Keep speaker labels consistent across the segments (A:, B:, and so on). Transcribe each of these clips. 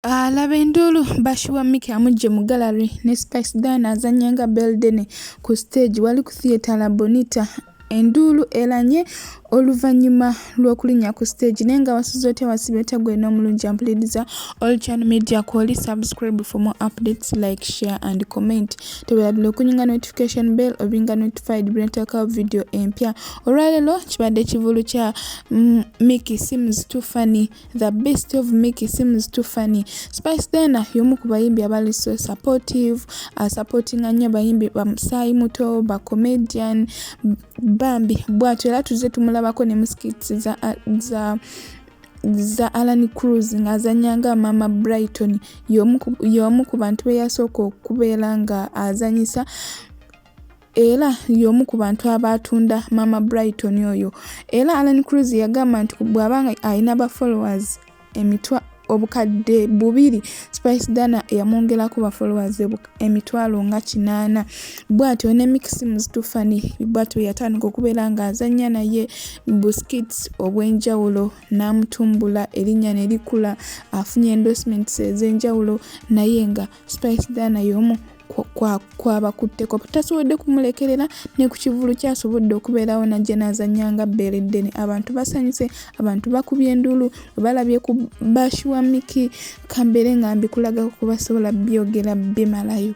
A: Alaba enduulu Bash wa Mickey amuggye mu gallery ne Spice Diana azannya nga Beldene ku siteegi wali ku Theatre La Bonita. Enduulu eranye oluvannyuma lw'okulinnya ku siteegi naye nga wasuze otya wasiibye otya gwe n'omulungi ampuliriza all channel media kwoli subscribe for more updates like share and comment tewerabira okunyinga notification bell obinga notified bwenteekawo video empya olwaleero kibadde kivulu kya Mickey seems too funny The best of Mickey seems too funny. Spice Diana y'omu ku bayimbi abali so supportive, asupportinga nnyo abayimbi bamusaayi muto, ba comedian bambi bw'atyo era tuzze tumulabako ne mu skits za, za za Alan Cruz ng'azannya nga Maama Brighton y'omu ku bantu be yasooka okubeera nga azanyisa era y'omu ku bantu abaatunda Maama Brighton oyo. Era Alan Cruz yagamba nti bw'aba nga alina ba followers emitwa obukadde bubiri Spice Diana yamwongerako ba followers emitwalo nga kinaana. Bw'atyo ne Mixi Muzitufani bw'atyo yatandika okubeera ng'azannya naye bu skits obw'enjawulo n'amutumbula erinnya ne likula afunye endorsements ez'enjawulo naye nga Spice Diana y'omu kwabakutteko tasobodde kumulekerera ne ku kivvulu kyasobodde okubeerawo n'ajja n'azannya nga bbeereddene. Abantu basanyuse, abantu bakubye enduulu bwe balabye ku Bash wa Mickey kambeere nga mbikulagako kuba sobola byogera bimalayo.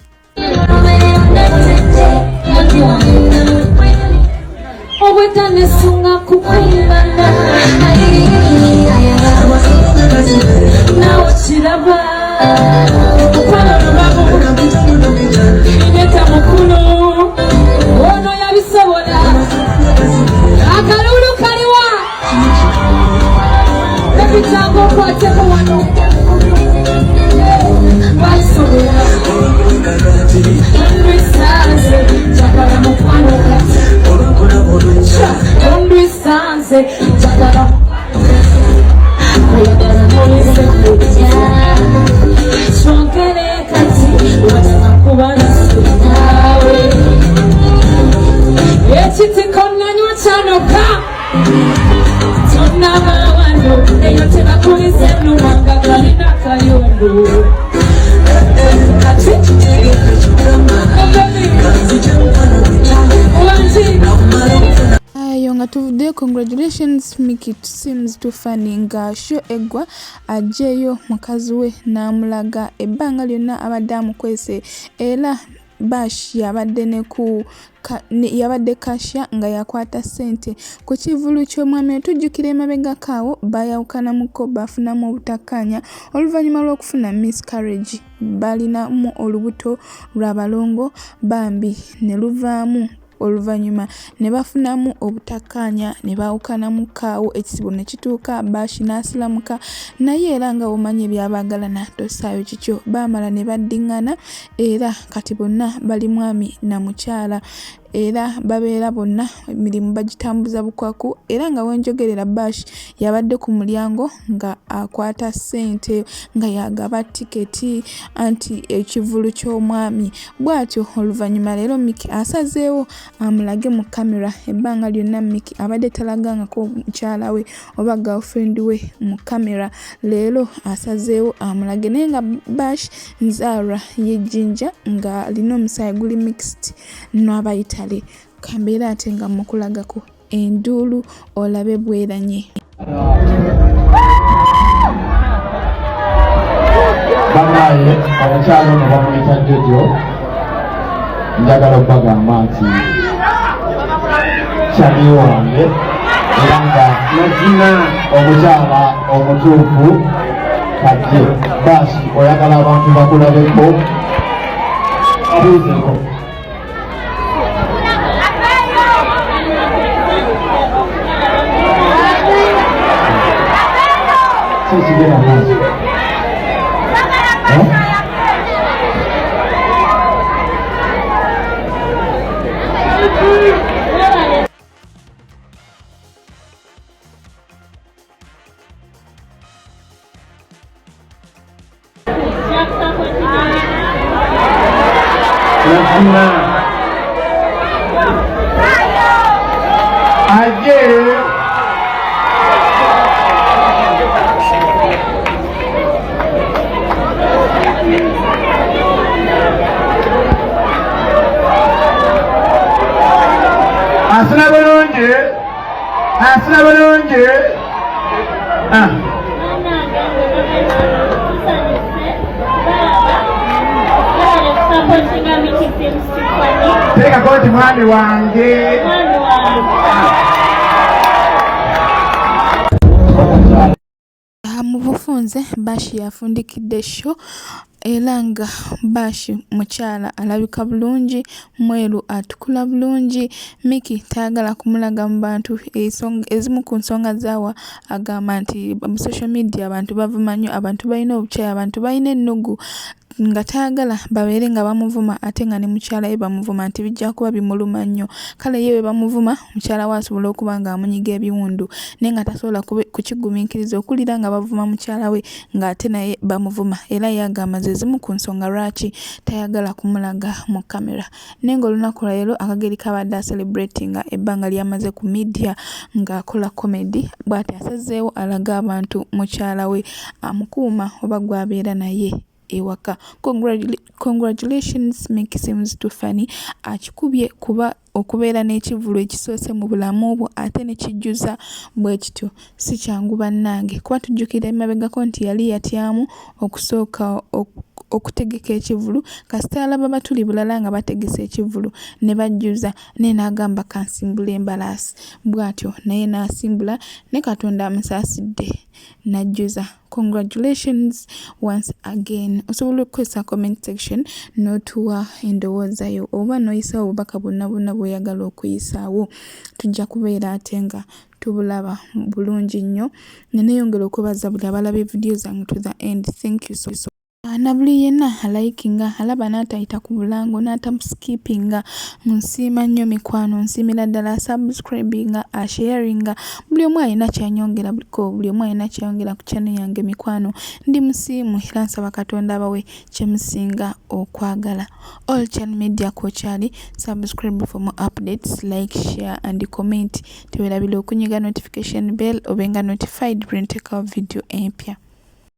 B: Obwedda nesunga kukumbana nawe kiraba mukwano lubabu ineta mukulu ono yabisobola akalulu kaliwa ebitango okwateko wano basobola ekitiko nanywa kyanoka tonaba wano eyo tebakulisa enumanga kalina kayungu
A: Ayo nga tuvuddeyo congratulations Mickey seems too funny nga show eggwa aggyeyo mukazi we n'amulaga ebbanga lyonna abadde amukwese era Bash yabadde ne ku yabadde kasha nga yakwata ssente ku kivvulu ky'omwami we. Tujjukira emabegako awo baayawukanamuko baafunamu obutakkaanya oluvannyuma lw'okufuna miscarriage balinamu olubuto lwa balongo bambi ne luvaamu oluvannyuma ne bafunamu obutakkaanya ne baawukanamuko awo ekisibo ne kituuka Bash n'asiramuka naye era nga bw'omanyi eby'abaagalana tossaayo kikyo baamala ne badding'ana era kati bonna bali mwami na mukyala era babeera bonna emirimu bagitambuza bukwaku era nga wenjogerera Bash yabadde ku mulyango nga akwata ssente nga yagaba tiketi anti ekivvulu ky'omwami bw'atyo oluvannyuma leero Mickey asazeewo amulage mu kkamera ebbanga lyonna Mickey abadde talagangako mukyala we oba girlfriend we mu kkamera leero asazeewo amulage naye nga Bash nzaalwa y'e Jinja ng'alina omusaayi guli mixed n'Abayitale kambeera ate nga mmukulagako enduulu olabe bweranye.
C: Banaye omukyalo ono bamuyita Jojo, njagala okubagamba nti kyali wange era nga
D: mazima
C: omukyala omutuufu kajje. Baasi oyagala abantu bakulabeko, abuuzeko. Kikigenda maaso. Mazima aje
D: Mwasuze bulungi. Ah. Teekako nti mwami wange.
A: Mu bufunze Bash yafundikidde show era nga Bash mukyala alabika bulungi, mweru atukula bulungi. Mickey tayagala kumulaga mu bantu. Ezimu ku nsonga z'awa agamba nti mu social media abantu bavuma nnyo, abantu balina obukyayi, abantu balina ennugu nga tayagala babeere nga bamuvuma ate nga ne mukyala we bamuvuma nti bijja kuba bimuluma nnyo. Kale ye bwe bamuvuma mukyala we asobola okuba ng'amunyiga ebiwundu naye nga tasobola kukigumiikiriza okuwulira nga bavuma mukyala we ng'ate naye bamuvuma era ye agamba ze zimu ku nsonga lwaki tayagala kumulaga mu kkamera. Naye ng'olunaku lwaleero akageri k'abadde acelebratinga ebbanga ly'amaze ku media ng'akola comedy bw'ati asazeewo alage abantu mukyala we amukuuma oba gw'abeera naye ewaka. Congratulations Mickey Seems Too Funny akikubye kuba okubeera n'ekivvulu ekisoose mu bulamu bwo ate ne kijjuza bwe kityo si kyangu bannange kuba tujjukira emabegako nti yali yatyamu okusooka okutegeka ekivvulu kasita alaba Batuli Bulala nga bategese ekivvulu ne bajjuza naye n'agamba kansimbule embalaasi bw'atyo naye n'asimbula ne Katonda amusaasidde n'ajjuza. Congratulations once again. Osobola okukozesa comment section n'otuwa endowooza yo oba n'oyisaawo obubaka bwonna bwonna bw'oyagala okuyisaawo. Tujja kubeera ate nga tubulaba bulungi nnyo. Ne neeyongera okwebaza buli abalabye vidiyo zange to the end. Thank you so so. Na buli yenna alayikinga alaba n'atayita ku bulango n'atamusikipinga nsiima nnyo mikwano nsiimira ddala asubscribinga asharinga buli omu alina kyanyongerako buli omu alina kyayongera ku channel yange mikwano ndi musiimu era nsaba Katonda abawe kye musinga okwagala. All Channel Media kwokyali subscribe for more updates like share and comment tewerabira okunyiga notification bell obenga notified bwe nteekawo video empya.